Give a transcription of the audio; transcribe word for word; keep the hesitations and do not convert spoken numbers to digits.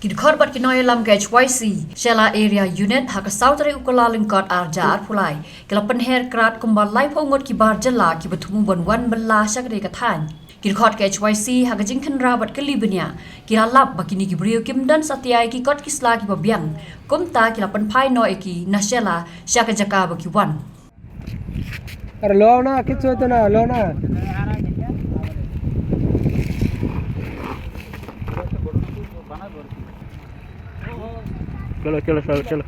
Ki dkhot bad ki nongïalam ka H Y C Shella Area Unit ha ka saw tarik u Kyllalyngkot ar hajar arphew lai ki la pynher krad kumba laiphew ngut ki bar jylla kiba thmu ban wan bylla sha kane ka thaiñ. Ki dkhot ka H Y C ha ka jingkhynra bad kylli bniah ki la lap ba kine ki briew kim don satia ïa ki kot ki sla kiba biang, kumta ki la pynphai noh ïa ki na Shella sha ka jaka ba ki wan. अरे लो ना, किस होते ना, लो ना। चलो, चलो, चलो, चलो।